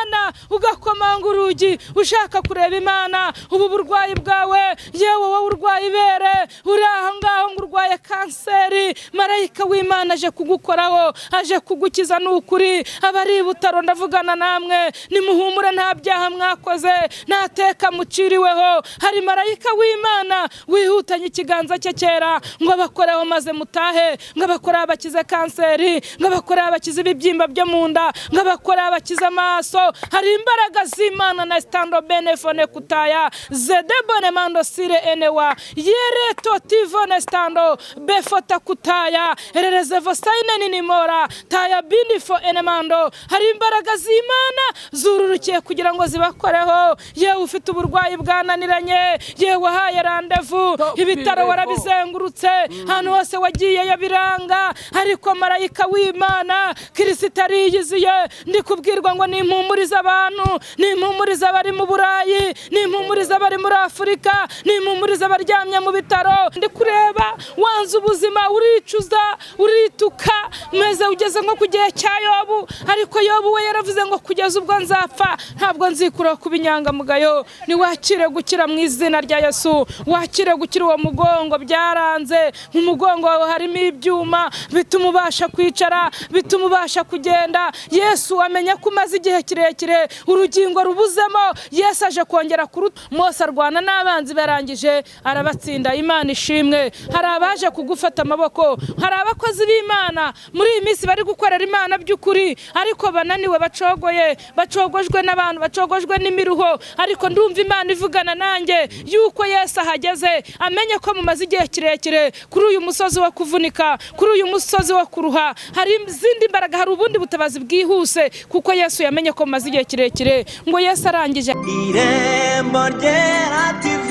Imana, ugakomanga urugi ushaka kureba Imana. Ubu burwayi bwawe, yewe wowe urwaye ibere, uri aho ngaho ngo urwaye kanseri, marayika w'Imana aje kugukoraho, aje kugukiza. Ni ukuri, abari i Butaro ndavugana namwe, nimuhumure, nta byaha mwakoze, nta teka muciriweho. Hari marayika w'Imana wihutanye ikiganza cye cyera ngo abakoreho maze mutahe, ngo abakoreho abakize kanseri, ngo abakoreho abakize ibibyimba byo mu nda, ngo abakoreho abakize amaso. Hari imbaraga z'Imana na stando benefone kutaya zedebone mando sire enewa yereto tivone stando befota kutaya ererezevo sayine ninimora taya bindifo enemando. Hari imbaraga z'Imana zururukiye kugira ngo zibakoreho. Yewe ufite uburwayi bwananiranye, yewe wahaye randevu, ibitaro warabizengurutse, ahantu hose wagiyeyo biranga, ariko marayika w'Imana Kirisita ariyiziye. Ndi kubwirwa ngo nimpumurize abantu, nimpumurize abari mu Burayi, nimpumurize abari muri Afurika, nimpumurize abaryamye mu bitaro. Ndi kureba wanze ubuzima, uricuza, urituka, meze ugeze nko ku gihe cya Yobu. Ariko Yobu we yaravuze ngo kugeza ubwo nzapfa ntabwo nzikuraho kuba inyangamugayo. Niwakire gukira mu izina rya Yesu, wakire gukira uwo mugongo byaranze. Mu mugongo wawe harimo ibyuma bituma ubasha kwicara, bituma ubasha kugenda. Yesu amenya ko umaze igihe kirekire urugingo rubuzemo, Yesu aje kongera kuruta. Mose arwana n'abanzi barangije arabatsinda. Imana ishimwe. Hari abaje kugufata amaboko, hari abakozi b'Imana muri iyi minsi bari gukorera Imana by'ukuri, ariko bananiwe, bacogoye, bacogojwe n'abantu, bacogojwe n'imiruho. Ariko ndumva Imana ivugana nanjye yuko Yesu ahageze, amenye ko mumaze igihe kirekire kuri uyu musozi wo kuvunika, kuri uyu musozi wo kuruha. Hari izindi mbaraga, hari ubundi butabazi bwihuse, kuko Yesu yamenye ko mumaze igihe kirekire. Ngo Yesu arangije. Irembo Ryera TV,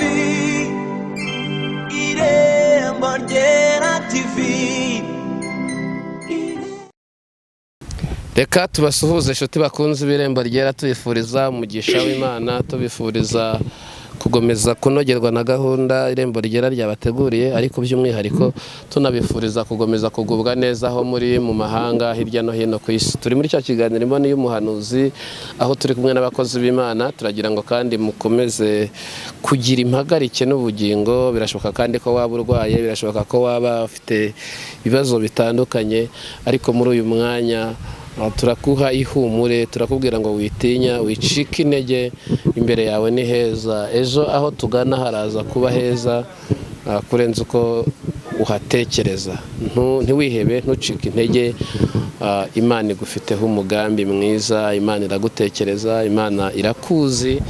Irembo Ryera TV. Reka tubasuhuze inshuti bakunze Ibirembo Ryera, tubifuriza umugisha w'Imana, tubifuriza kugomeza kunogerwa na gahunda Irembo Ryera ryabateguriye, ariko by'umwihariko tunabifuriza kugomeza kugubwa neza aho muri mu mahanga hirya no hino ku isi. Turi muri cya kiganiro Imboni y'Umuhanuzi, aho turi kumwe n'abakozi b'Imana. Turagira ngo kandi mukomeze kugira impagarike n'ubugingo. Birashoboka kandi ko waba urwaye, birashoboka ko waba ufite ibibazo bitandukanye, ariko muri uyu mwanya turakuha ihumure, turakubwira ngo witinya, wicike intege, imbere yawe ni heza. Ejo aho tugana haraza kuba heza kurenza uko uhatekereza. Ntiwihebe, ntucike intege. Imana igufiteho umugambi mwiza, Imana iragutekereza, Imana irakuzi,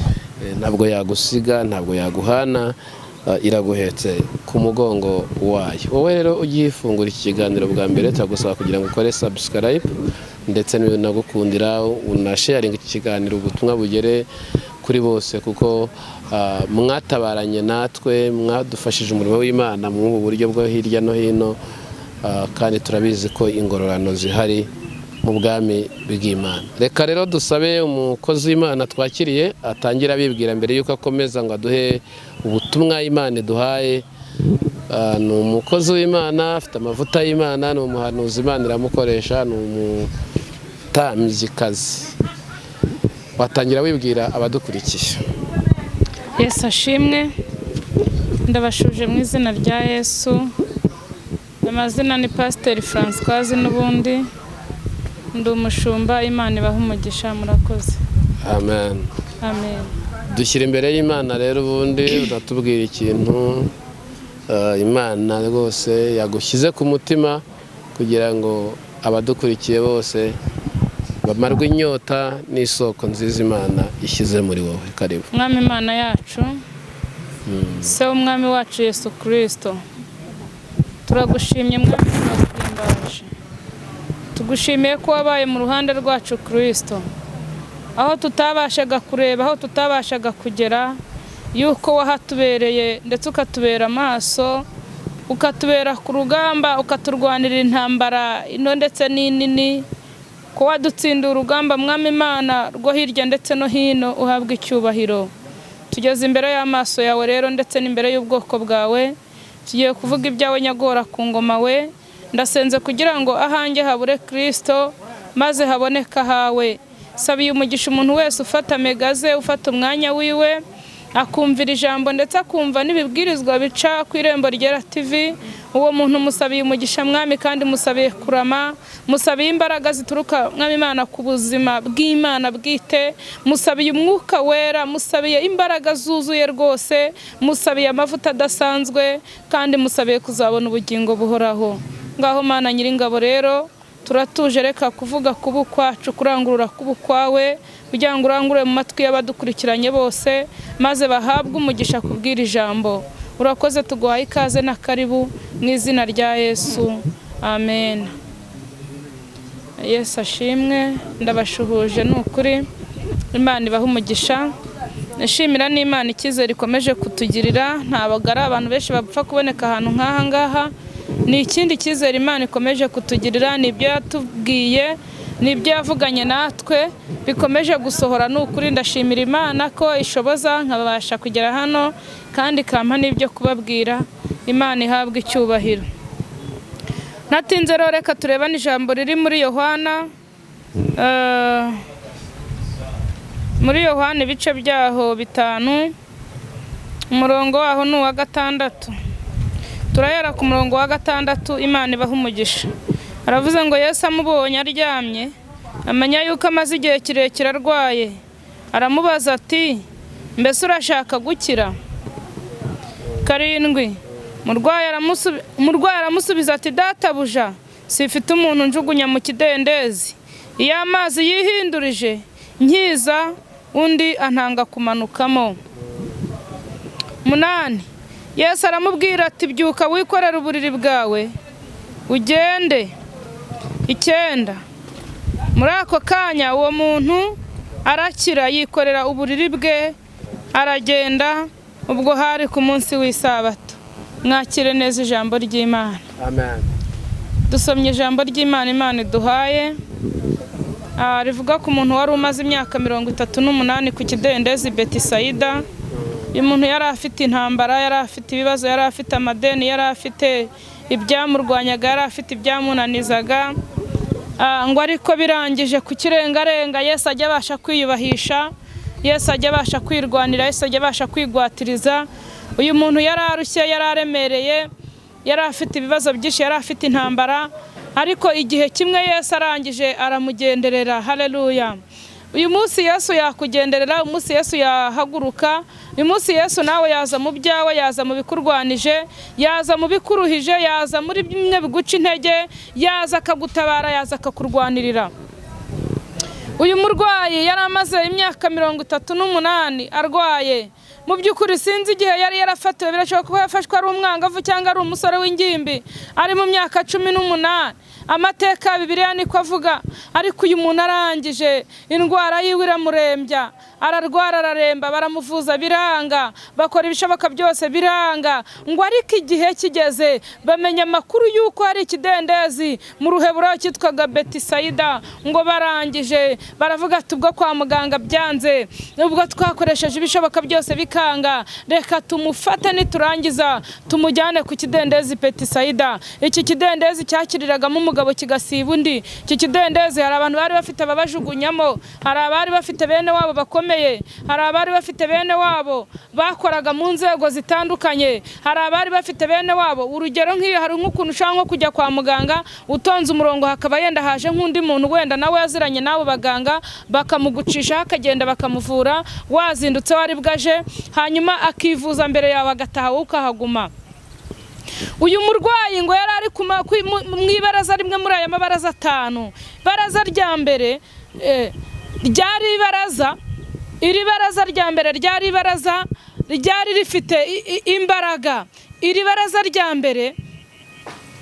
ntabwo yagusiga, ntabwo yaguhana, iraguhetse ku mugongo wayo. Wowe rero ugiye ifungura iki kiganiro bwa mbere, turagusaba kugira ngo ukore subscribe, ndetse n'agukundira unasharinga iki kiganiro, ubutumwa bugere kuri bose, kuko mwatabaranye natwe, mwadufashije umurimo w'Imana mu ubu buryo bwo hirya no hino, kandi turabizi ko ingororano zihari mu bwami bw'Imana. Reka rero dusabe umukozi w'Imana twakiriye atangira abibwira mbere y'uko akomeza ngo aduhe ubutumwa Imana iduhaye. Ni umukozi w'Imana, afite amavuta y'Imana, ni umuhanuzi, Imana iramukoresha, ni umutambyikazi. Watangira wibwira abadukurikiye. Yesu ashimwe, ndabashuje mu izina rya Yesu. Amazina ni Pasiteri Francoise, n'ubundi ndi umushumba. Imana ibaha umugisha, murakoze. Amen. Amen. Dushyira imbere y'Imana rero, ubundi uratubwira ikintu Imana rwose yagushyize ku mutima kugira ngo abadukurikiye bose bamarwe inyota n'isoko nziza Imana ishyize muri wowe. Karibu. Mwami Imana yacu, Se w'Umwami wacu Yesu Kirisito, turagushimye Mwami, turaguhimbaje. Tugushimiye ko wabaye mu ruhande rwacu Kirisito, aho tutabashaga kureba, aho tutabashaga kugera, yuko wahatubereye, ndetse ukatubera amaso, ukatubera ku rugamba, ukaturwanira intambara ino ndetse n'inini, ko wadutsindiye urugamba Mwami Imana rwo hirya ndetse no hino. Uhabwa icyubahiro. Tugeze imbere y'amaso yawe rero, ndetse n'imbere y'ubwoko bwawe, tugiye kuvuga ibyawe nyagora ku ngoma we. Ndasenze kugira ngo ahanjye habure Kirisito, maze haboneke ahawe. Sabiye umugisha umuntu wese ufata megaze, ufata umwanya wiwe akumvira ijambo ndetse akumva n'ibibwirizwa bica ku Irembo Ryera TV. Uwo muntu musabiye umugisha Mwami, kandi musabiye kurama, musabiye imbaraga zituruka Mwami Imana ku buzima bw'Imana bwite, musabiye umwuka wera, musabiye imbaraga zuzuye rwose, musabiye amavuta adasanzwe, kandi musabiye kuzabona ubugingo buhoraho. Ngaho Mana Nyiringabo rero turatuje, reka kuvuga kubu kwacu, kurangurura kubu kwawe, kugira ngo urangurure mu matwi y'abadukurikiranye bose, maze bahabwe umugisha kubwira ijambo. Urakoze, tuguhaye ikaze na karibu mu izina rya Yesu, amen. Yesu ashimwe. Ndabashuhuje ni ukuri, Imana ibahe umugisha. Nshimira n'Imana icyizere ikomeje kutugirira. Ntabwo ari abantu benshi bapfa kuboneka ahantu nk'aha ngaha. Ni ikindi cyizere Imana ikomeje kutugirira, ni ibyo yatubwiye, ni ibyo yavuganye natwe bikomeje gusohora. Ni ukuri ndashimira Imana ko ishoboza nkabasha kugera hano, kandi ikampa n'ibyo kubabwira. Imana ihabwe icyubahiro. Natinze rero, reka turebane ijambo riri muri Yohana, muri Yohana ibice byaho 5, umurongo waho ni uwa 6. Turahera ku murongo wa 6. Imana ibaha umugisha. Aravuze ngo Yesu amubonye aryamye, amenya yuko amaze igihe kirekire arwaye, aramubaza ati mbese urashaka gukira? 7. Umurwayi aramusubiza ati databuja, sifite umuntu njugunya mu kidendezi, iyo amazi yihindurije nkiza undi antanga kumanukamo. 8. Yesu aramubwira ati byuka wikorere uburiri bwawe ugende. 9. Muri ako kanya uwo muntu arakira, yikorera uburiri bwe aragenda. Ubwo hari ku munsi w'isabato. Mwakire neza ijambo ry'Imana. Amen. Dusomye ijambo ry'Imana Imana iduhaye, rivuga ku muntu wari umaze imyaka 38 ku kidendezi Betisayida. Uyu muntu yari afite intambara, yari afite ibibazo, yari afite amadeni, yari afite ibyamurwanyaga, yari afite ibyamunanizaga, ngo ariko birangije ku kirengarenga Yesu ajya abasha kwiyubahisha, Yesu ajya abasha kwirwanira, Yesu ajya abasha kwigwatiriza. Uyu muntu yari arushye, yari aremereye, yari afite ibibazo byinshi, yari afite intambara, ariko igihe kimwe Yesu arangije aramugenderera. Haleluya. Uyu munsi Yesu yakugenderera, umunsi Yesu yahaguruka, uyu munsi Yesu nawe yaza mu byawe, yaza mu bikurwanije, yaza mu bikuruhije, yaza muri bimwe biguca intege, yaza akagutabara, yaza akakurwanirira. Uyu murwayi yari amaze imyaka 38 arwaye. Mu by'ukuri sinzi igihe yari yarafatiwe, birashoboka ko yafashwe ari umwangavu cyangwa ari umusore w'ingimbi, ari mu myaka 18. Amateka ya Bibiliya niko avuga. Ariko uyu muntu arangije indwara yiwe iramurembya, ararwara araremba, baramuvuza biranga, bakora ibishoboka byose biranga. Ngo ariko igihe kigeze bamenya amakuru y'uko hari ikidendezi mu ruheburayo cyitwaga Betisayida. Ngo barangije baravuga ati ubwo kwa muganga byanze, ubwo twakoresheje ibishoboka byose bikanga, reka tumufate niturangiza tumujyane ku kidendezi Betisayida. Iki kidendezi cyakiriragamo umugabo kigasiba undi. Iki kidendezi hari abantu bari bafite ababajugunyamo, hari abari bafite bene wabo bakomeye, hari abari bafite bene wabo bakoraga mu nzego zitandukanye, hari abari bafite bene wabo. Urugero nk'iyo hari nk'ukuntu ushaka nko kujya kwa muganga utonze umurongo, hakaba yenda haje nk'undi muntu wenda nawe yaziranye n'abo baganga, bakamugucisha akagenda bakamuvura, wazindutse wari bwaje, hanyuma akivuza mbere yawe agataha wowe ukahaguma. Uyu murwayi ngo yari ari mu ibaraza rimwe muri aya mabaraza 5. Ibaraza rya mbere ryari ibaraza, iri baraza rya mbere ryari ibaraza ryari rifite imbaraga. Iri baraza rya mbere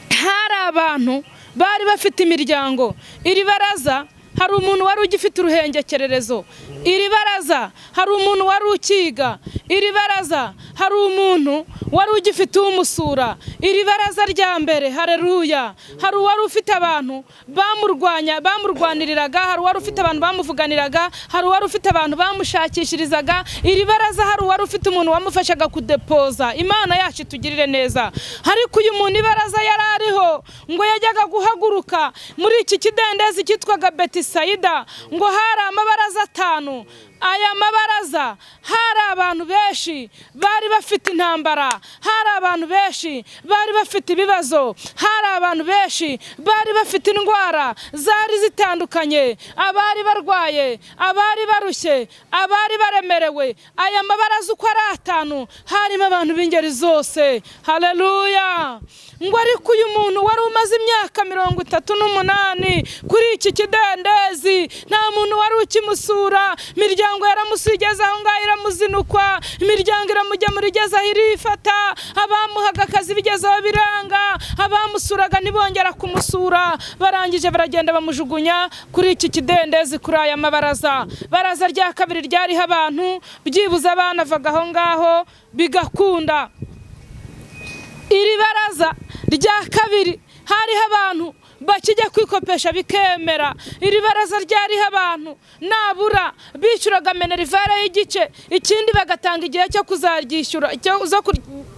hari abantu bari bafite imiryango. Iri baraza hari umuntu wari ugifite uruhengekererezo. Iri baraza hari umuntu wari ukiga. Iri baraza Hari umuntu wari ugifite umusura iri baraza rya mbere. Hareruya! Hari uwari ufite abantu bamurwanya, bamurwaniriraga. Hari uwari ufite abantu bamuvuganiraga. Hari uwari ufite abantu bamushakishirizaga iri baraza. Hari uwari ufite umuntu wamufashaga kudepoza. Imana yacu itugirire neza. Ariko uyu muntu, ibaraza yari ariho, ngo yajyaga guhaguruka muri iki kidendezi cyitwaga Betisayida. Ngo hari amabaraza atanu. Aya mabaraza hari abantu benshi bari bafite intambara, hari abantu benshi bari bafite ibibazo, hari abantu benshi bari bafite indwara zari zitandukanye, abari barwaye, abari barushye, abari baremerewe. Aya mabaraza uko ari atanu harimo abantu b'ingeri zose. Haleluya! Ngo ariko uyu muntu wari umaze imyaka 38 kuri iki kidendezi, nta muntu wari ukimusura. Imiryango yaramusuye igeze aho ngaho iramuzinukwa, imiryango iramugemura igeze aho irifata, abamuhaga akazi bigeze aho biranga, abamusuraga ntibongera kumusura. Barangije baragenda bamujugunya kuri iki kidendezi, kuri aya mabaraza. Baraza rya kabiri ryariho abantu byibuze banavaga aho ngaho bigakunda. Iri baraza rya kabiri hariho abantu bakijya kwikopesha bikemera. Iri baraza ryariho abantu nabura bishyuraga minerivare y'igice, ikindi bagatanga igihe cyo kuzaryishyura,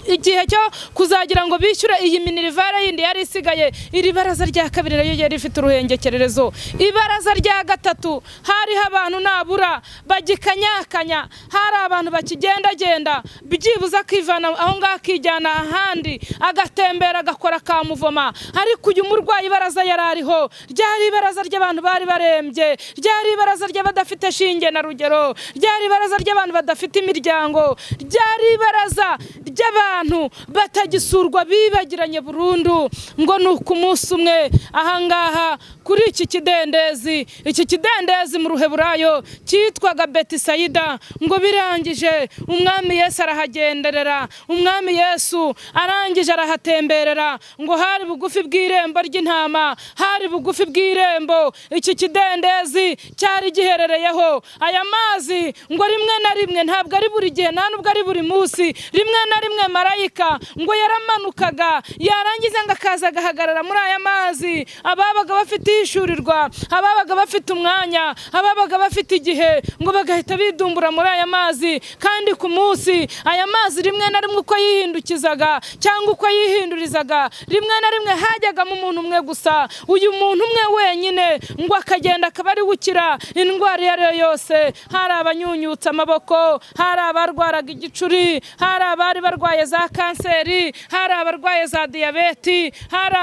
igihe cyo kuzagira ngo bishyure iyi minerivare yindi yari isigaye. Iri baraza rya kabiri nayo yari ifite uruhengekererezo. Ibaraza rya gatatu hariho abantu nabura bagikanyakanya, hari abantu bakigendagenda, byibuze akivana aho ngaho akijyana ahandi, agatembera, agakora kamuvoma. Ariko uyu murwayi, ibaraza yari ariho ryari ibaraza ry'abantu bari barembye, ryari ibaraza ry'abadafite shinge na rugero, ryari ibaraza ry'abantu badafite imiryango, ryari ibaraza ry'abantu batagisurwa, bibagiranye burundu. Ngo ni uku munsi umwe ahangaha kuri iki kidendezi, iki kidendezi mu Ruheburayo cyitwaga Betisayida, ngo birangije Umwami Yesu arahagenderera. Umwami Yesu arangije arahatemberera. Ngo hari bugufi bw'irembo ry'intama, hari bugufi bw'irembo iki kidendezi cyari giherereyeho. Aya mazi ngo rimwe na rimwe, ntabwo ari buri gihe, nta nubwo ari buri munsi, rimwe na rimwe marayika ngo yaramanukaga, yarangiza ngo akaza agahagarara muri aya mazi. Ababaga bafite ishyurirwa, ababaga bafite umwanya, ababaga bafite igihe, ngo bagahita bidumbura muri aya mazi. Kandi ku munsi aya mazi rimwe na rimwe uko yihindukizaga cyangwa uko yihindurizaga, rimwe na rimwe hajyagamo umuntu umwe gusa. Uyu muntu umwe wenyine ngo akagenda akaba ari gukira indwara iyo ari yo yose. Hari abanyunyutse amaboko, hari abarwaraga igicuri, hari abari barwaye za kanseri, hari abarwaye za diyabeti, hari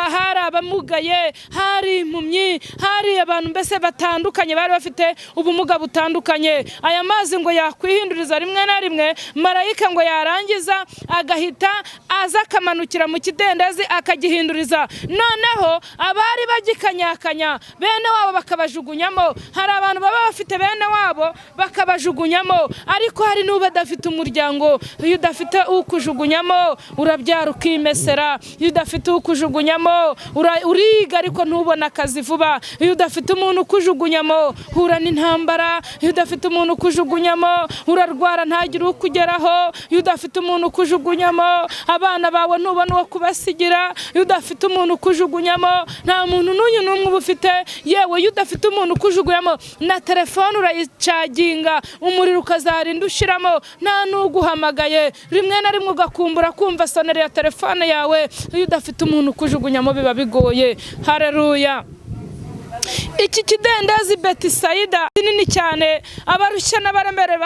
abamugaye, hari impumyi, hari abantu mbese batandukanye bari bafite ubumuga butandukanye. Aya mazi ngo yakwihinduriza rimwe na rimwe, marayika ngo yarangiza agahita aza akamanukira mu kidendezi akagihinduriza. Noneho abari bagikanyakanya bene wabo bakabajugunyamo. Hari abantu baba bafite bene wabo bakabajugunyamo, ariko hari n'uba adafite umuryango. Iyo udafite ukujugunyamo urabyara ukimesera. Iyo udafite ukujugunyamo uriga ariko ntubone akazi vuba. Iyo udafite umuntu ukujugunyamo hura n'intambara. Iyo udafite umuntu ukujugunyamo urarwara ntagire ukugeraho. Iyo udafite umuntu ukujugunyamo abana bawe ntubona uwo kubasigira. Iyo udafite umuntu ukujugunyamo nta muntu n'uyu n'umwe uba ufite. Yewe, iyo udafite umuntu ukujugunyamo na telefone urayicaginga, umuriro ukazarinda ushiramo nta n'uguhamagaye. Rimwe na rimwe ugakumbura kumva soneri ya telefone yawe. Iyo udafite umuntu ukujugunyamo biba bigoye. Hareruya! Iki kidendezi Betisayida kinini cyane, abarushya n'abaremere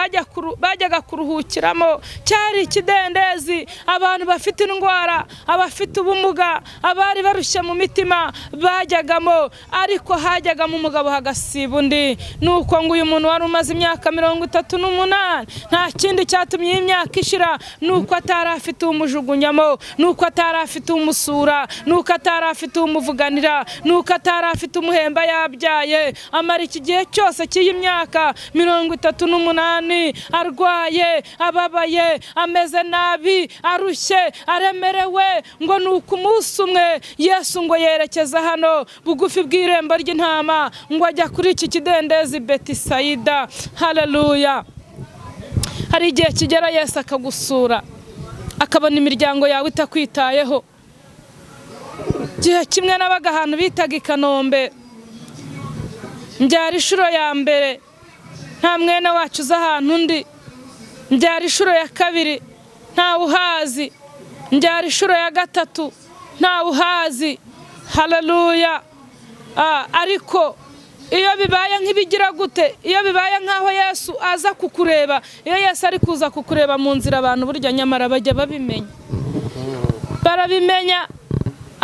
bajyaga kuruhukiramo. Cyari ikidendezi abantu bafite indwara, abafite ubumuga, abari barushye mu mitima bajyagamo. Ariko hajyagamo umugabo hagasiba undi. Nuko ngo uyu muntu wari umaze imyaka 38, nta kindi cyatumye iyi myaka ishira, nuko atari afite umujugunyamo, nuko atari afite umusura, nuko atari afite umuvuganira, nuko atari afite umuhemba yabyaye. Amara iki gihe cyose cy'iyi myaka 38 arwaye, ababaye, ameze nabi, arushye, aremerewe. Ngo ni uku umunsi umwe Yesu ngo yerekeza hano bugufi bw'irembo ry'intama, ngo ajya kuri iki kidendezi Betisayida. Haleluya! Hari igihe kigera Yesu akagusura. Akabona imiryango yawe itakwitayeho. Igihe kimwe nabaga ahantu bitaga i Kanombe, mbyara inshuro ya mbere nta mwene wacu uza ahantu undi, mbyara inshuro ya kabiri ntawe uhazi, mbyara inshuro ya gatatu ntawe uhazi. Haleluya! Ariko iyo bibaye nk'ibigira gute, iyo bibaye nk'aho Yesu aza kukureba, iyo Yesu ari kuza kukureba mu nzira, abantu burya nyamara bajya babimenya, barabimenya.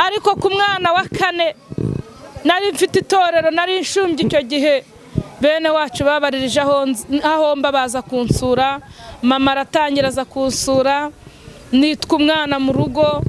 Ariko ku mwana wa kane nari mfite itorero, nari nshumbye icyo gihe, bene wacu babaririje aho mba baza kunsura, mama aratangira aza kunsura, nitwa umwana mu rugo,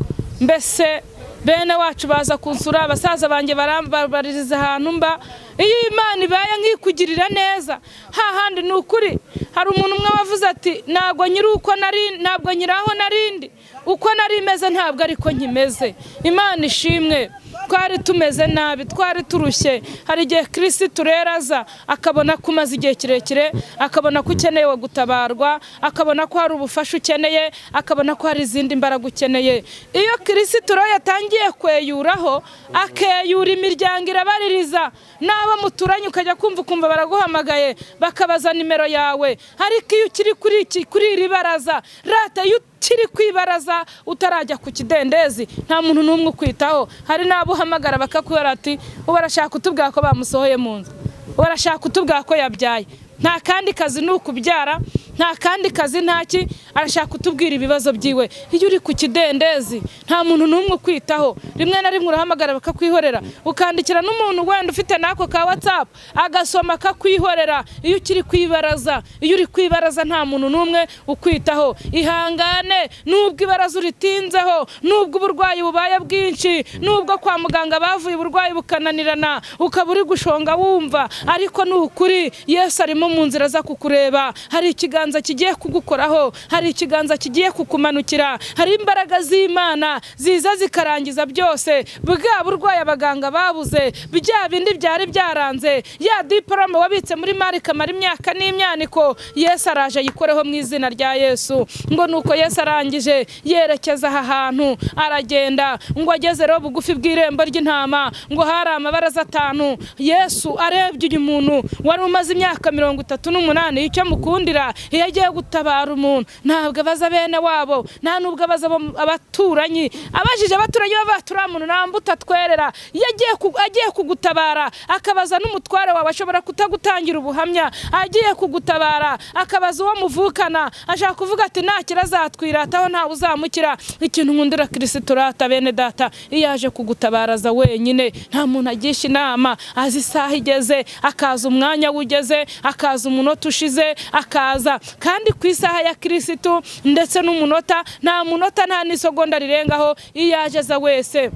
mbese bene wacu baza kunsura, abasaza banjye barambaririza ahantu mba. Iyo Imana ibaye nkikugirira neza hahandi, ni ukuri. Hari umuntu umwe wavuze ati ntabwo nyiri uko nari, ntabwo nyiri aho narindi, uko nari meze ntabwo ariko nkimeze. Imana ishimwe. Twari tumeze nabi, twari turushye. Hari igihe Kirisitu rero aza akabona ko umaze igihe kirekire, akabona ko ukeneye gutabarwa, akabona ko hari ubufasha ukeneye, akabona ko hari izindi mbaraga ukeneye. Iyo Kirisitu rero yatangiye kweyuraho, akeyura imiryango irabaririza, n'abo muturanye ukajya kumva ukumva baraguhamagaye bakabaza nimero yawe. Ariko iyo ukiri kuri iri baraza, rata iyo ukiri kwibaraza utarajya ku kidendezi, nta muntu n'umwe ukwitaho. Hari n'abo uhamagara bakakubwira ati ubu arashaka kutubwira ko bamusohoye mu nzu, ubu arashaka kutubwira ko yabyaye, nta kandi kazi ni ukubyara, nta kandi kazi ntaki, arashaka kutubwira ibibazo byiwe. Iyo uri ku kidendezi nta muntu n'umwe ukwitaho. Rimwe na rimwe urahamagara bakakwihorera, ukandikira n'umuntu wenda ufite n'ako ka WhatsApp agasoma akakwihorera. Iyo ukiri kwibaraza, iyo uri kwibaraza nta muntu n'umwe ukwitaho. Ihangane, nubwo ibaraza uritinzeho, nubwo uburwayi bubaye bwinshi, nubwo kwa muganga bavuye uburwayi bukananirana, ukaba uri gushonga wumva, ariko ni ukuri Yesu arimo mu nzira aza kukureba. Hari ikiganza kigiye kugukoraho, hari ikiganza kigiye kukumanukira, hari imbaraga z'Imana ziza zikarangiza byose. Bwa burwayi abaganga babuze, bya bindi byari byaranze, ya diporome wabitse muri mari kamara imyaka n'imyaniko, Yesu araje ayikoreho mu izina rya Yesu. Ngo nuko Yesu arangije yerekeza aha hantu, aragenda ngo ageze rero bugufi bw'irembo ry'intama, ngo hari amabaraza atanu. Yesu arebye uyu muntu wari umaze imyaka 38, icyo mukundira iyo agiye gutabara umuntu ntabwo abaza bene wabo, nta nubwo abaza abaturanyi. Abajije abaturanyi baba muntu nta mbuto atwerera. Iyo agiye kugutabara akabaza n'umutware wawe, ashobora kutagutangira ubuhamya. Agiye kugutabara akabaza uwo muvukana, ashaka kuvuga ati ntakira azatwirataho, ntawe uzamukira. Ikintu nkundira Kirisitu rata bene data, iyo aje kugutabaraza wenyine, nta muntu agisha inama, azi isaha igeze, akaza umwanya ugeze, akaza umunota ushize, akaza kandi ku isaha ya Kirisitu ndetse n'umunota, nta munota nta n'isegonda rirengaho, iyo aje aza wese.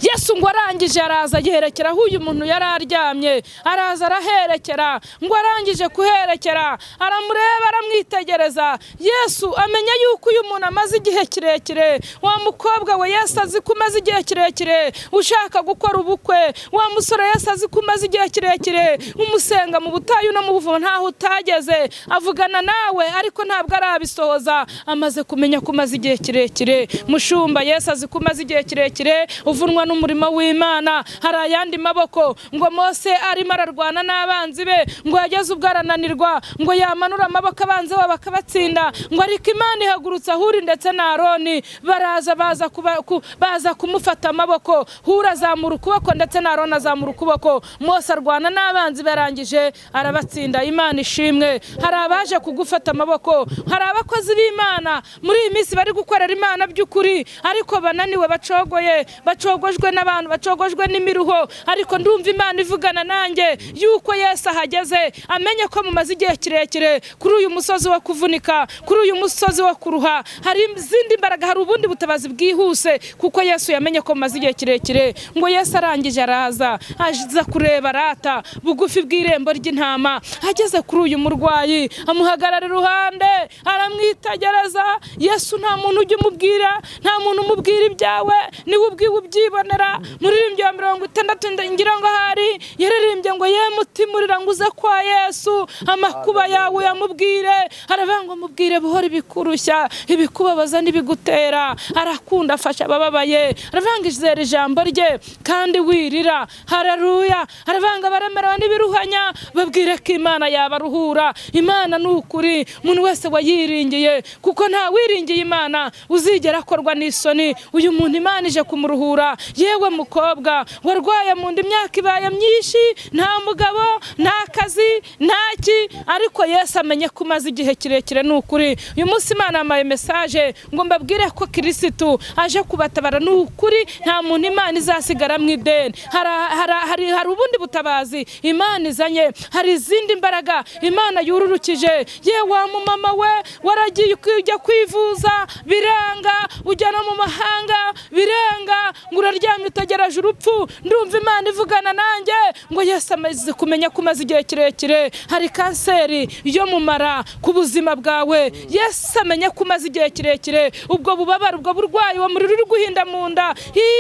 Yesu ngo arangije araza yerekera aho uyu muntu yari aryamye, araza araherekera. Ngo arangije kuherekera aramureba, aramwitegereza. Yesu amenya yuko uyu muntu amaze igihe kirekire. Wa mukobwa we, Yesu azi ko umaze igihe kirekire ushaka gukora ubukwe. Wa musore, Yesu azi ko umaze igihe kirekire umusenga mu butayu no mu buvumo, ntaho utageze, avugana nawe ariko ntabwo arabisohoza. Amaze kumenya ko umaze igihe kirekire. Mushumba, Yesu azi ko umaze igihe kirekire uvunwa n'umurimo w'Imana. Hari ayandi maboko. Ngo Mose arimo ararwana n'abanzi be, ngo yageze ubwo arananirwa, ngo yamanura amaboko abanzi babo bakabatsinda. Ngo ariko Imana ihagurutsa Huri ndetse na Aroni, baraza baza kumufata amaboko. Huri azamura ukuboko ndetse na Aroni azamura ukuboko. Mose arwana n'abanzi barangije arabatsinda. Imana ishimwe. Hari abaje kugufata amaboko, hari abakozi b'Imana muri iyi minsi bari gukorera Imana by'ukuri, ariko bananiwe, bacogoye, bacogojwe n'abantu, bacogojwe n'imiruho. Ariko ndumva Imana ivugana nanjye yuko Yesu ahageze, amenye ko mumaze igihe kirekire kuri uyu musozi wo kuvunika, kuri uyu musozi wo kuruha. Hari izindi mbaraga, hari ubundi butabazi bwihuse, kuko Yesu yamenye ko mumaze igihe kirekire. Ngo Yesu arangije araza, aza kureba rata bugufi bw'irembo ry'intama. Ageze kuri uyu murwayi amuhagarara iruhande, aramwitegereza. Yesu nta muntu ujya umubwira, nta muntu umubwira ibyawe, niwe ubwiwe ubyibonera. Arakwibonera. Muririmbyi wa 60 ngira ngo ahari yaririmbye ngo ye mutima urira ngo uze kwa Yesu, amakuba yawe yamubwire. Aravuga ngo mubwire buhoro ibikurushya, ibikubabaza n'ibigutera. Arakunda, afasha abababaye. Aravuga ngo izere ijambo rye kandi wirira. Haleluya. Aravuga ngo abaremerewe n'ibiruhanya babwire ko Imana yabaruhura. Imana ni ukuri, umuntu wese wayiringiye, kuko nta wiringiye Imana uzigera akorwa n'isoni. Uyu muntu Imana ije kumuruhura. Yewe mukobwa warwaye mu nda imyaka ibaye myinshi, nta mugabo, nta kazi, nta ki, ariko Yesu amenye ko umaze igihe kirekire. Ni ukuri uyu munsi Imana yampaye message ngo mbabwire ko Kirisitu aje kubatabara. Ni ukuri nta muntu Imana izasigara mu ideni. Hari ubundi butabazi Imana izanye, hari izindi mbaraga Imana yururukije. Yewe wa mumama we waragiye ujya kwivuza biranga, ujya no mu mahanga biranga, ngo uraryamye utegereje urupfu. Ndumva Imana ivugana nanjye ngo Yesu amaze kumenya ko umaze igihe kirekire. Hari kanseri yo mu mara ku buzima bwawe, Yesu amenye ko umaze igihe kirekire. Ubwo bubabare, ubwo burwayi, uwo muriro uri guhinda mu nda,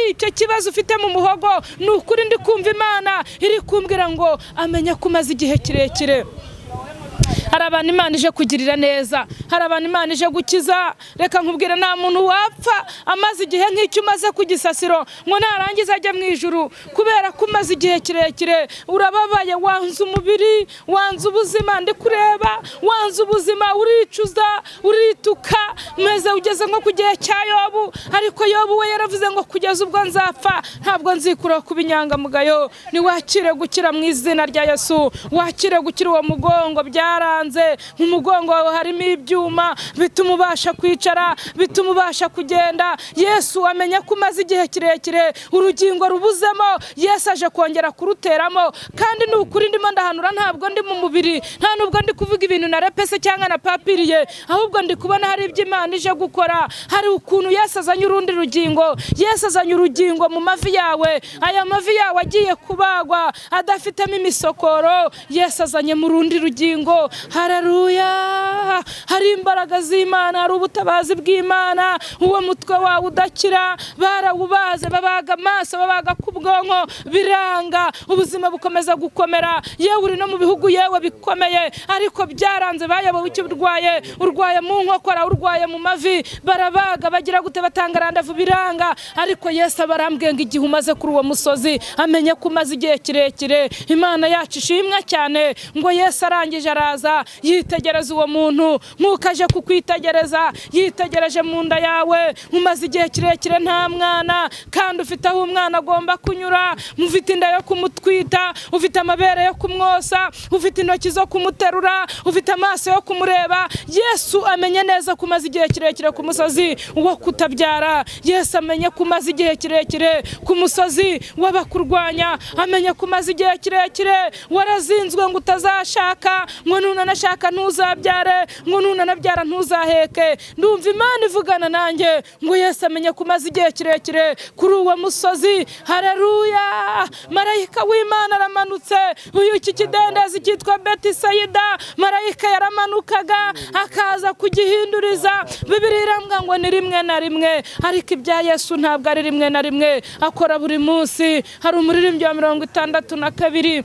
icyo kibazo ufite mu muhogo, ni ukuri ndi kumva Imana iri kumbwira ngo amenye ko umaze igihe kirekire. Hari abantu Imana ije kugirira neza, hari abantu Imana ije gukiza. Reka nkubwire, nta muntu wapfa amaze igihe nk'icyo umaze ku gisasiro ngo narangiza ajye mu ijuru, kubera ko umaze igihe kirekire urababaye, wanze umubiri, wanze ubuzima. Ndi kureba wanze ubuzima, uricuza, urituka, meze ugeze nko ku gihe cya Yobu. Ariko Yobu we yaravuze ngo kugeza ubwo nzapfa ntabwo nzikura ku binyangamugayo. Niwakire gukira mu izina rya Yesu, wakire gukira uwo mugongo byaranze. Mu mugongo wawe harimo ibyuma bituma ubasha kwicara, bituma ubasha kugenda. Yesu amenye ko umaze igihe kirekire, urugingo rubuzemo, Yesu aje kongera kuruteramo. Kandi ni ukuri ndimo ndahanura, ntabwo ndi mu mubiri, nta nubwo ndi kuvuga ibintu na repese cyangwa na papiriye, ahubwo ndi kubona hari ibyo Imana ije gukora. Hari ukuntu Yesu azanye urundi rugingo. Yesu azanye urugingo mu mavi yawe, aya mavi yawe agiye kubagwa adafitemo imisokoro, Yesu azanye mu rundi rugingo. Haleluya. Hari imbaraga z'Imana, hari ubutabazi bw'Imana. Uwo mutwe wawe udakira barawubaze, babaga amaso, babaga ku bwonko, biranga, ubuzima bukomeza gukomera. Yewe uri no mu bihugu yewe bikomeye, ariko byaranze, bayobowe icyo urwaye, urwaye mu nkokora, urwaye mu mavi, barabaga, bagira gute, batanga randavu, biranga. Ariko Yesu abarambwiye ngo igihe umaze kuri uwo musozi amenye ko umaze igihe kirekire. Imana yacu ishimwe cyane. Ngo Yesu arangije araza yitegereza uwo muntu nk'uko aje kukwitegereza, yitegereje mu nda yawe. Umaze igihe kirekire nta mwana, kandi ufite aho umwana agomba kunyura, ufite inda yo kumutwita, ufite amabere yo kumwosa, ufite intoki zo kumuterura, ufite amaso yo kumureba. Yesu amenye neza ko umaze igihe kirekire ku musozi wo kutabyara. Yesu amenye ko umaze igihe kirekire ku musozi w'abakurwanya. Amenye ko umaze igihe kirekire warazinzwe ngo utazashaka, ngo nunanashaka ntuzabyare, ngo nunanabyara ntuzaheke. Ndumva Imana ivugana nanjye ngo Yesu amenye ko umaze igihe kirekire kuri uwo musozi. Haleluya. Marayika w'Imana aramanutse. Uyu iki kidendezi cyitwa Betisayida, marayika yaramanukaga akaza kugihinduriza. Bibiliya irambwira ngo ni rimwe na rimwe, ariko ibya Yesu ntabwo ari rimwe na rimwe, akora buri munsi. Hari umuririmbyi wa 62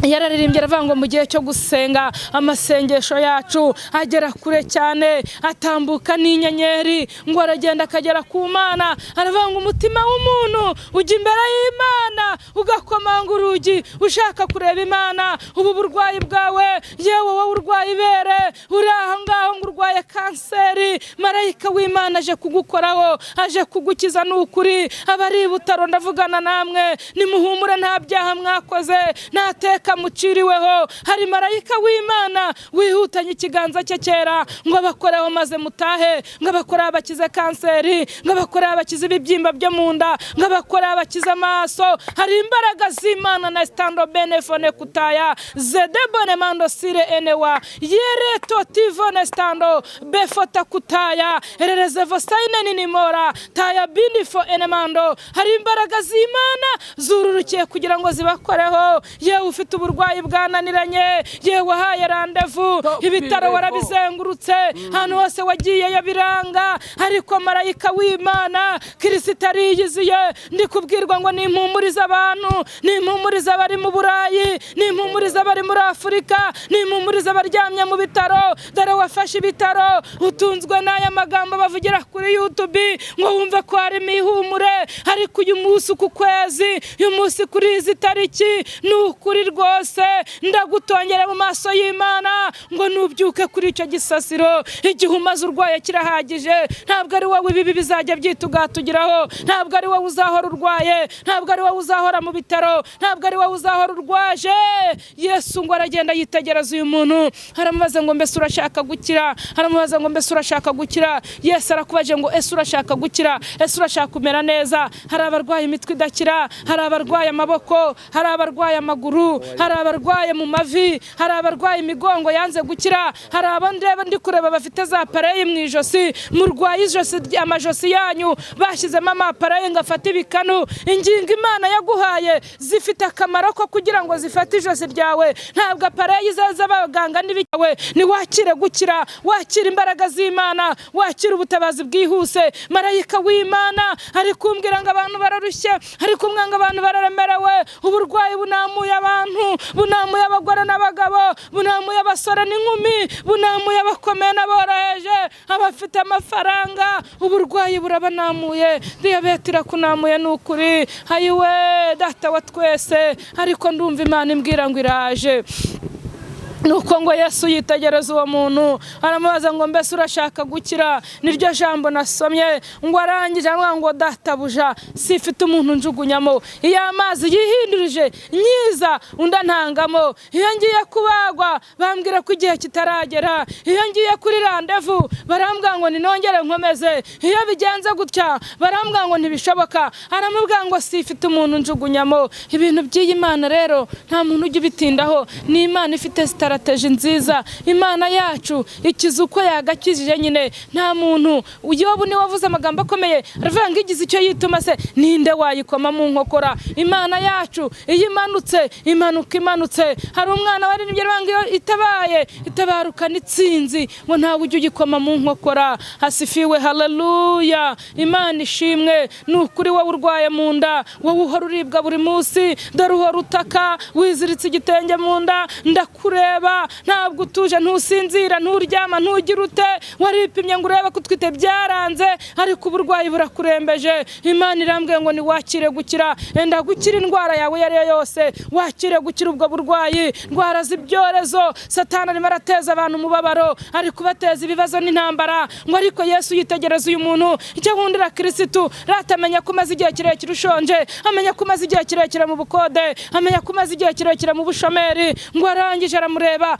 yararirimbye aravuga ngo mu gihe cyo gusenga amasengesho yacu agera kure cyane, atambuka n'inyenyeri, ngo aragenda akagera ku Mana. Aravuga ngo umutima w'umuntu ujya imbere y'Imana ugakomanga urugi ushaka kureba Imana. Ubu burwayi bwawe, yewe wowe urwaye ibere, uri aho ngaho ngo urwaye kanseri, marayika w'Imana aje kugukoraho, aje kugukiza. Ni ukuri abari i Butaro ndavugana namwe, nimuhumure, nta byaha mwakoze, nta teka muciriweho. Hari marayika w'Imana wihutanye ikiganza cye cyera ngo abakoreho maze mutahe, ngo abakoreho abakize kanseri, ngo abakoreho abakize ibibyimba byo mu nda, ngo abakoreho abakize amaso. Hari imbaraga z'Imana na stando benefone kutaya zedebone mando sire enewa yereto tivone stando befota kutaya ererezevo saine ninimora taya binifo enemando. Hari imbaraga z'Imana zururukiye kugira ngo zibakoreho. Yewe Wowe ufite uburwayi bwananiranye, yewe wahaye randevu, ibitaro warabizengurutse, ahantu hose wagiyeyo biranga, ariko marayika w'Imana Kirisita ariyiziye. Ndi kubwirwa ngo nimpumurize abantu, nimpumurize abari mu Burayi, nimpumurize abari muri Afurika, nimpumurize abaryamye mu bitaro. Dore wafashe ibitaro, utunzwe n'aya magambo bavugira kuri YouTube ngo wumve ko harimo ihumure, ariko uyu munsi, uku kwezi, uyu munsi kuri izi tariki, ni ukuri rwose ndagutongera mu maso y'Imana ngo nubyuke kuri icyo gisasiro. Igihe umaze urwaye kirahagije, ntabwo ari wowe ibibi bizajya byitugatugiraho, ntabwo ari wowe uzahora urwaye, ntabwo ari wowe uzahora mu bitaro, ntabwo ari wowe uzahora urwaje. Yesu ngo aragenda yitegereza uyu muntu, aramubaza ngo mbese urashaka gukira? Aramubaza ngo mbese urashaka gukira? Yesu arakubaje ngo ese urashaka gukira? Ese urashaka kumera neza? Hari abarwaye imitwe idakira, hari abarwaye amaboko, hari abarwaye amaguru, hari abarwaye mu mavi, hari abarwaye imigongo yanze gukira, hari abo ndeba ndi kureba bafite za pareyi mu ijosi, murwaye ijosi, amajosi yanyu bashyizemo amapareyi ngo afate ibikanu. Ingingo Imana yaguhaye zifite akamaro ko kugira ngo zifate ijosi ryawe, ntabwo apareyi z'abaganga n'ibikawe. Niwakire gukira, wakire imbaraga z'Imana, wakire ubutabazi bwihuse. Marayika w'Imana ari kumbwira ngo abantu bararushye, ari kumbwira ngo abantu bararemerewe, uburwayi bunamuye abantu, bunamuye abagore n'abagabo, bunamuye abasore n'inkumi, bunamuye abakomeye n'aboroheje, abafite amafaranga, uburwayi burabanamuye, diyabete irakunamuye. Ni ukuri ayiwe data wa twese, ariko ndumva Imana imbwira ngo iraje. Nuko ngo Yesu yitegereza uwo muntu, aramubaza ngo mbese urashaka gukira? Niryo jambo nasomye. Ngo arangije aravuga ngo databuja, sifite umuntu njugunyamo, iyo amazi yihindurije nyiza undi antangamo, iyo ngiye kubagwa bambwira ko igihe kitaragera, iyo ngiye kuri randevu barambwira ngo ninongere nkomeze, iyo bigenze gutya barambwira ngo ntibishoboka. Aramubwira ngo sifite umuntu njugunyamo. Ibintu by'iyi Mana rero nta muntu ujya ubitindaho, ni Imana ifite sitarateji nziza. Imana yacu ikiza uko yagakijije nyine, nta muntu. Yobu niwe wavuze amagambo akomeye, aravuga ngo igize icyo yituma se ninde wayikoma mu nkokora? Imana yacu iyo imanutse imanuka imanutse. Hari umwana waririmbye aravuga ngo iyo itabaye itabarukana itsinzi, ngo ntawe ujya ugikoma mu nkokora. Hasifiwe, haleluya, Imana ishimwe. Ni ukuri wowe urwaye mu nda, wowe uhora uribwa buri munsi, dore uhora utaka wiziritse igitenge mu nda, ndakureba ntabwo utuje, ntusinzira, nturyama, ntugira ute, waripimye ngo urebe ko utwite byaranze, ariko uburwayi burakurembeje. Imana irambwiye ngo niwakire gukira, enda gukira indwara yawe iyo ari yo yose, wakire gukira ubwo burwayi, indwara z'ibyorezo. Satani arimo arateza abantu umubabaro, ari kubateza ibibazo n'intambara. Ngo ariko Yesu yitegereza uyu muntu, icyo nkundira Kirisitu, ratamenya ko umaze igihe kirekire ushonje, amenya ko umaze igihe kirekire mu bukode, amenya ko umaze igihe kirekire mu bushomeri. Ngo arangije aramureba,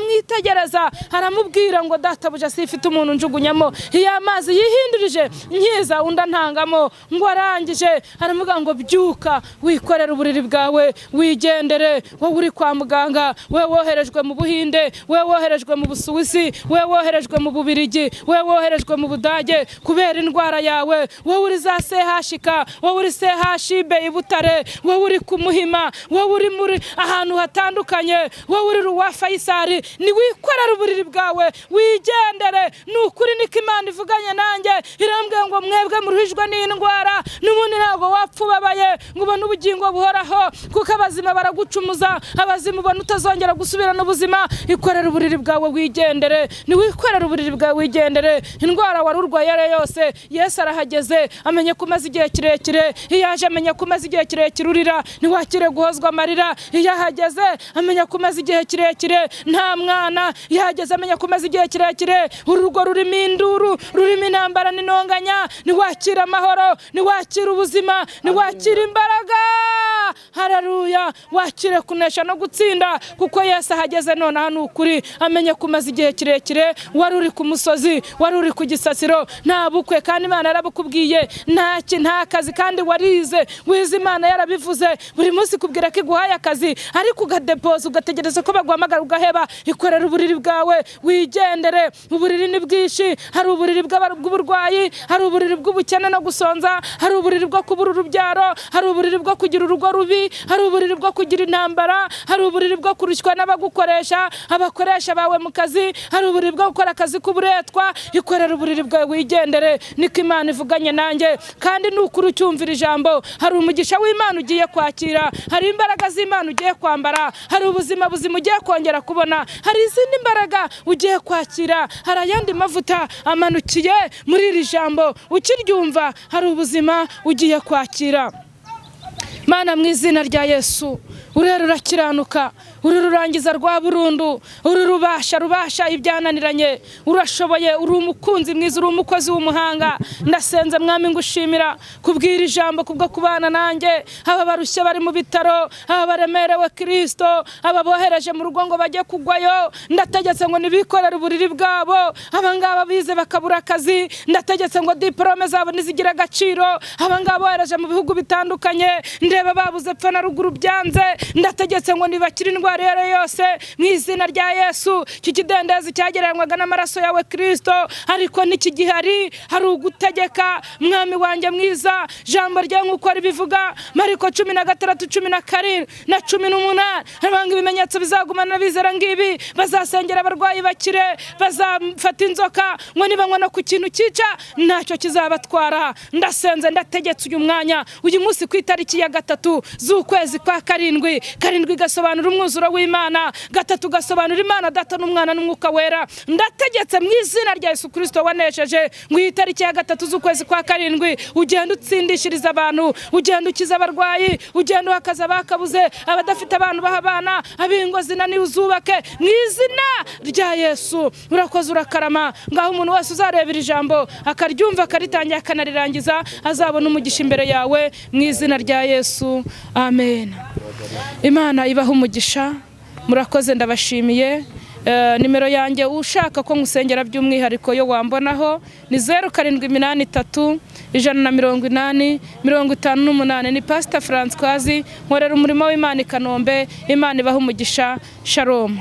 aramwitegereza, aramubwira ngo databuja, sifite umuntu njugunyamo, iyo amazi yihindurije nkiza undi antangamo. Ngo arangije aramubwira ngo byuka wikorere uburiri bwawe wigendere. Wowe uri kwa muganga, wowe woherejwe mu Buhinde, wowe woherejwe mu Busuwisi, wowe woherejwe mu Bubirigi, wowe woherejwe mu Budage kubera indwara yawe, wowe uri za CHK, wowe uri CHB i Butare, wowe uri ku Muhima, wowe uri muri ahantu hatandukanye, wowe uri Ruwa Faisal, ni wikorere uburiri bwawe wigendere. Ni ukuri niko Imana ivuganye nanjye, irambwiye ngo mwebwe muruhijwe n'indwara, n'ubundi ntabwo wapfa ubabaye ngo ubone ubugingo buhoraho, kuko abazima baragucumuza, abazima ubona utazongera gusubirana ubuzima. Ikorere uburiri bwawe wigendere, ni wikorere uburiri bwawe wigendere. Indwara wari urwaye ari yose, Yesu arahageze, amenye ko umaze igihe kirekire. Iyo aje amenya ko umaze igihe kirekire urira, ntiwakire guhozwa amarira. Iyo ahageze amenya ko umaze igihe kirekire nta mwana, iyo ahageze amenya ko umaze igihe kirekire urugo rurimo induru, rurimo intambara n'intonganya, ntiwakire amahoro, ntiwakire ubuzima, ntiwakire imbaraga. Haleluya, wakire kunesha no gutsinda, kuko Yesu ahageze nonaha. Ni ukuri amenye ko umaze igihe kirekire wari uri ku musozi, wari uri ku gisasiro, nta bukwe kandi Imana yarabukubwiye, nta kazi kandi warize, wize Imana yarabivuze, buri munsi kubwira ko iguhaye akazi, ariko ugadepoza ugategereza ko baguhamagara ugaheba. Ikorera uburiri bwawe wigendere. Uburiri ni bwinshi, hari uburiri bw'uburwayi, hari uburiri bw'ubukene no gusonza, hari uburiri bwo kubura urubyaro, hari uburiri bwo kugira urugo rubi, hari uburiri bwo kugira intambara, hari uburiri bwo kurushywa n'abagukoresha, abakoresha bawe mu kazi, hari uburiri bwo gukora akazi k'uburetwa. Ikorera uburiri bwawe wigendere, niko Imana ivuganye nanjye. Kandi nukuri ucyumvira ijambo, hari umugisha w'Imana ugiye kwakira, hari imbaraga z'Imana ugiye kwambara, hari ubuzima buzima ugiye kongera kubona, hari izindi mbaraga ugiye kwakira, hari ayandi mavuta amanukiye muri iri jambo, ukiryumva hari ubuzima ugiye kwakira. Mana, mu izina rya Yesu, urera urakiranuka, uri rurangiza rwa burundu, uri rubasha rubasha ibyananiranye, urashoboye, uri umukunzi mwiza, uri umukozi w'umuhanga. Ndasenze Mwami, ngushimira kubwira ijambo, kubwo kubana nanjye. Aba barushye bari mu bitaro, aba baremerewe Kristo, aba bohereje mu rugo ngo bajye kugwayo, ndategetse ngo nibikorere uburiri bwabo. Aba ngaba bize bakabura akazi, ndategetse ngo diporome zabo nizigire agaciro. Aba ngaba bohereje mu bihugu bitandukanye, ndeba babuze pfa na ruguru byanze, ndategetse ngo nibakire indwara iyo ari yo yose mu izina rya Yesu. Iki kidendezi cyagereranywaga n'amaraso yawe Kristo, ariko ntikigihari. Hari ugutegeka, Mwami wanjye mwiza, jambo ryawe nk'uko ribivuga Mariko 16, 17 na 18, harabanga ibimenyetso bizagumana n'abizera ngibi: bazasengera abarwayi bakire, bazafata inzoka, ngo nibanywa no ku kintu cyica ntacyo kizabatwara. Ndasenze, ndategetse uyu mwanya, uyu munsi ku itariki ya 3 z'ukwezi kwa 7, 7 gasobanura umwuzuro w'Imana, 3 gasobanura Imana Data n'Umwana n'Umwuka Wera. Ndategetse mu izina rya Yesu Kristo wanesheje, ngo iyi tariki ya 3 z'ukwezi kwa 7 ugenda utsindishiriza abantu, ugenda ukiza abarwayi, ugenda uhakaza abakabuze, abadafite abantu baha abana, ab'ingo zinaniwe uzubake mu izina rya Yesu. Urakoze, urakarama. Ngaho umuntu wese uzarebera ijambo akaryumva, akaritangira, akanarirangiza, azabona umugisha imbere yawe mu izina rya Yesu, amen. Imana ibaha umugisha, murakoze, ndabashimiye. Nimero yanjye ushaka ko nkusengera by'umwihariko yo wambonaho ni 0783 180 58. Ni Pastor Françoise, nkorera umurimo w'Imana i Kanombe. Imana ibaha umugisha. Shalom.